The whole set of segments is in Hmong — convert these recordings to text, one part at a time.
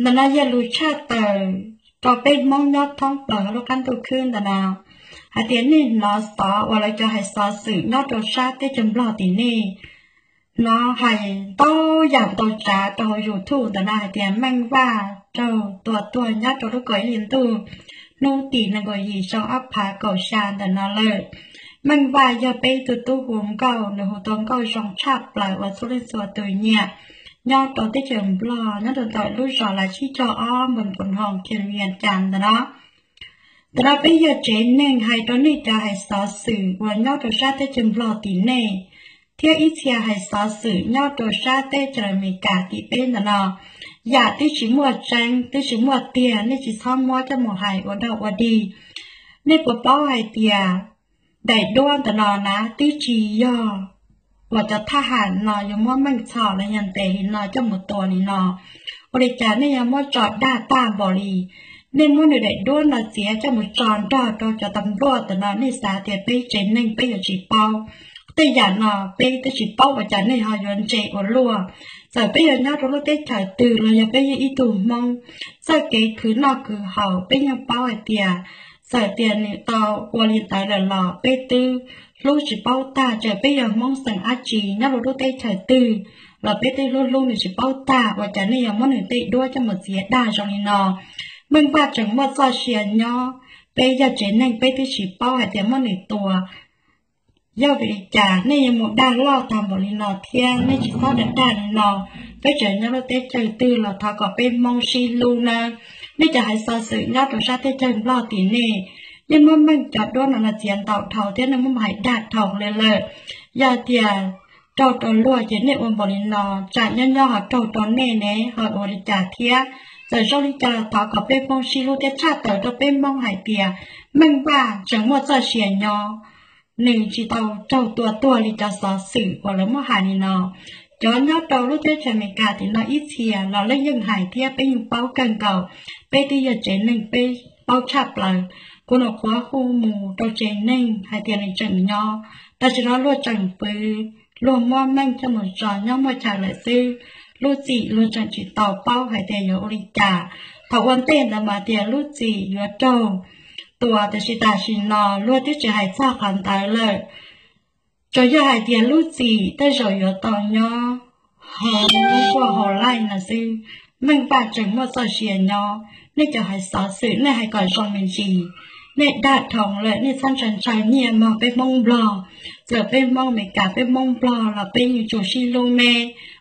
Ntawm no yog lus tshaj tawm rau peb Hmoob nyob thoob plaws hauv lub qab ntuj khwb ntawm no, hais tias nej hnov xov uas lawv cov hais xov xwm nyob rau sab teb chaws Nplog tim nej hnov hais ntau yam ntau tsav rau hauv YouTube ntawm no hais tias Meej Vaj raug tua tuag nyob rau lub kaum ib hlis ntuj hnub tim nees nkaum yim xyoo ob phav kaum xya ntawm no lawm. Meej Vaj yog peb ib tug tub hu nkauj, nws hu tau nkauj zoo tshaj plaws uas txhua leej txhua tus nyiam nyob rau teb chaws Nplog, nyob rau ntawm lub zos Lav Tsib Caug Ob, npus npus hoo Khia Lia Cas ntawm no. Ntawm no peb yog tsev neeg hais rau nej cov hais xov xwm uas nyob rau sab teb chaws Nplog tim nej, thiab ib txhia hais xov xwm nyob rau sab teb chaws Amelikas tim peb ntawm no. Yam twb tsis muaj tseeb, twb tsis muaj tiag, nej tsis txhob muab coj mus hais ua dog ua dig. Nej puas paub hais tias daim duab ntawm no na twb tsis yog uas cov thaj ham no yuav muab Meej Txhom los yog ntes li no coj mus tua li no. Ua li cas nej yuav muab tso dag tag npaum li? Nej muab nws daim duab no txiav coj mus tso nrog rau cov tas npluaj ntawm no, nej xav tias peb tsev neeg peb yuav tsis paub? Tej yam no peb twb tsis paub ua cas nej ho yuav ntse ua luaj. Txawm peb yog nyob rau lub teb chaws twg los yog peb yog ib tug Hmoob, txoj kev khwv noj khwv haus peb yeej paub hais tias txawm tias nws tau ua li ntawd lawm los peb twb hlub tsis paub tag. Txawm peb yog Hmoob xeem dab tsi nyob rau lub teb chaws twg los peb twb hlub hlub nws tsis paub tag. Ua cas nej yuav muab nws tej duab coj mus txiav dag zoo li no? Meej Vaj tseem muaj txoj sia nyob, peb yog tsev neeg peb twb tsis paub hais tias muab nws tua. Yog vim li cas nej yuav mus dag loj tag npaum li no thiab? Nej tsis txhob dag dag li no. Peb tseem nyob lub teb chaws twg los thov kom peb Hmoob sib hlub nawb. Nej cov hais xov xwm nyob rau sab teb chaws Nplog tim nej yeej muab Meej cov duab no los txiav ntau dhau thiab nej muab hais dag dhau li lawm. Yog tias raug rau luag ces nej ua npaum li no, tsam nyob nyob ho raug rau nej ne ho ua li cas thiab? Txawm zoo li cas los thov kom peb Hmoob sib hlub thiab tshaj tawm rau peb Hmoob hais tias Meej Vaj tseem muaj txoj sia nyob, nws tsis tau raug tua tuag li cov xov xwm uas lawv muab hais li no. Cov nyob rau lub teb chaws Amelikas tim no ib txhia los leej yeej hais thiab peb yeej paub kawg nkaus. Peb twb yog tsev neeg peb paub tshaj plaws. Kuv nyuam qhuav hu mus rau tsev neeg hais tias nws tseem nyob, tam sim no luag tseem fwv, luag muab Meej coj mus tso nyob muaj chaw lawm xwb. Lub txim luag tseem tsis tau paub hais tias yuav ua li cas. Thaum ua ntej ntawd mas tias lub txim yuav raug tua, tiam sis tam sim no luag twb tsis hais txog qhov ntawd lawm. Tsuas yog hais tias lub txim tej zaum yuav tau nyob hauv lub tuaj hauv laij no xwb. Meej Vaj tseem muaj txoj sia nyob. Nej cov hais xov xwm nej hais kom zoo me ntsis. Nej dag dhau lawm, nej txhob ntshaw ntshaw nyiaj mog peb Hmoob Nplog. Txawm peb Hmoob Amelikas peb Hmoob Nplog los peb yeej tsum sib hlub me.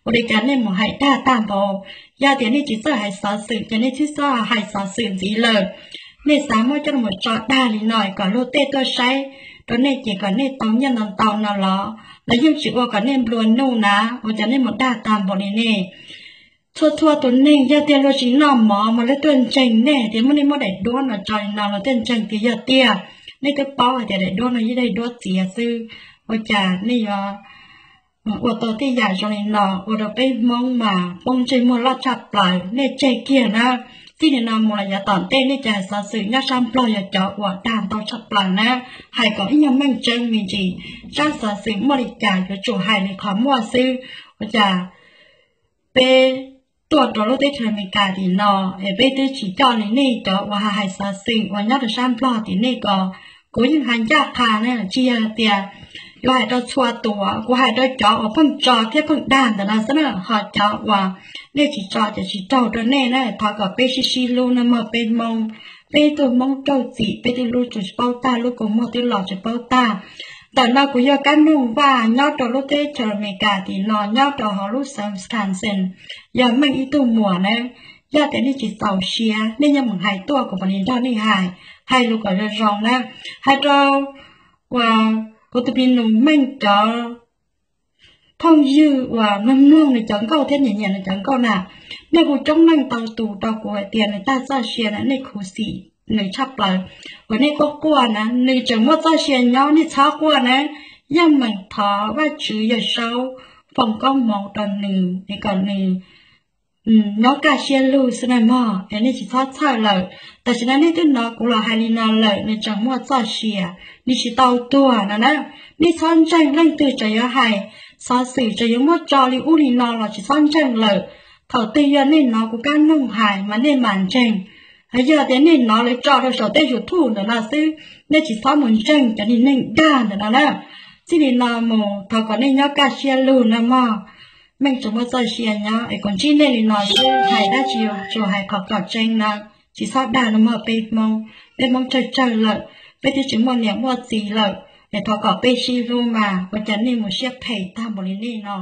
Ua li cas nej mus hais dag tag npaum? Yog tias nej tsis txawj hais xov xwm ces nej tsis txhob hais xov xwm ntxiv lawm. Nej xav muab coj los tso dag li no kom luag tej tuaj saib rau nej ces kom nej tau nyiaj ntau ntau no los lawv yeej tsis ua kom nej nplua nuj na. Ua cas nej mus dag tag npaum li nej? Txhua txhua tus neeg yog tias luag tsis noj mov mas luag tuaj ntseeg nej tias muab nej muab daim duab no tso li no, luag tuaj ntseeg tias yog tiag. Nej twb paub hais tias daim duab no yog daim duab txiav xwb. Ua cas nej yuav ua tau tej yam zoo li no ua rau peb Hmoob mas poob ntsej muag loj tshaj plaws? Nej tseg kiag na. Txij li no mus los yav tom ntej nej cov hais xov xwm nyob sab Nplog yog cov uas dag ntau tshaj plaws na. Hais kom ib nyuag meej tseeb me ntsis, tsab xov xwm muaj li cas yuav tsum hais li qhov muaj xwb. Ua cas peb tuaj rau lub teb chaws Amelikas tim no es peb twb tsis coj li nej cov uas hais xov xwm uas nyob rau sab Nplog tim nej ko. Kuv yeej hais ncaj qha ne, tsis yog tias yuav hais rau txhua tus, kuv hais rau cov uas pheej tso thiab pheej dag ntawm no xwb na. Ho cov uas nej tsis tso ces tsis raug rau nej na. Thov kom peb sib sib hlub na mog peb Hmoob. Peb tug Hmoob raug txim peb twb hlub tsis paub tag, lub kua muag twb los tsis paub tag. Ntawm no kuv yog Kab Noog Vaj nyob rau lub teb chaws Amelikas tim no, nyob rau hauv lub xeev Wisconsin, yog Meej ib tug muam na. Yog tias nej tsis txaus siab nej yeej mus hais tuaj kuv mam li nrog nej hais, hais lus kom zoo zoo na. Hais rau uas kuv tus me nus Meej cov phooj ywg uas mloog mloog nws cov nkauj thiab nyiam nyiam nws cov nkauj na, nej hu coob leej ntau tus rau kuv hais tias nws tag txoj sia na, nej khuv xim nws tshaj plaws. Uas nej quaj quaj na, nws tseem muaj txoj sia nyob, nej txhob quaj na. Yeej meem thov Vajtswv Yawm Saub foom koob hmoov rau nws es kom nws nyob kaj siab lug xwb na mog, es nej tsis txhob txhawj lawm. Tam sim no nej twb hnov kuv los hais li no lawm, nws tseem muaj txoj sia, nws tsis tau tuag no na. Nej txhob ntseeg leej twg tseem yuav hais xov xwm, tseem yuav muab tso li ub li no los tsis txhob ntseeg lawm. Thaum twg yog nej hnov kuv kab noog hais mas nej mam ntseeg. Yog tias nej hnov lawv tso rau saum tej YouTube ntawm no xwb, nej tsis txhob mus ntseeg cov neeg dag ntawm no na. Txij li no mus thov kom nej nyob kaj siab lug no mog. Meej tsuas muaj txoj sia nyob es kuv ntsib nej li no xwb, hais dab tsi tsuas hais qhov kom tseeb na, tsis txhob dag no mog peb Hmoob. Peb Hmoob tsawg tsawg lawm, peb twb tsis muaj niam muaj txiv lawm, es thov kom peb sib hlub mas ua cas nej mus siab phem tag npaum li nej no.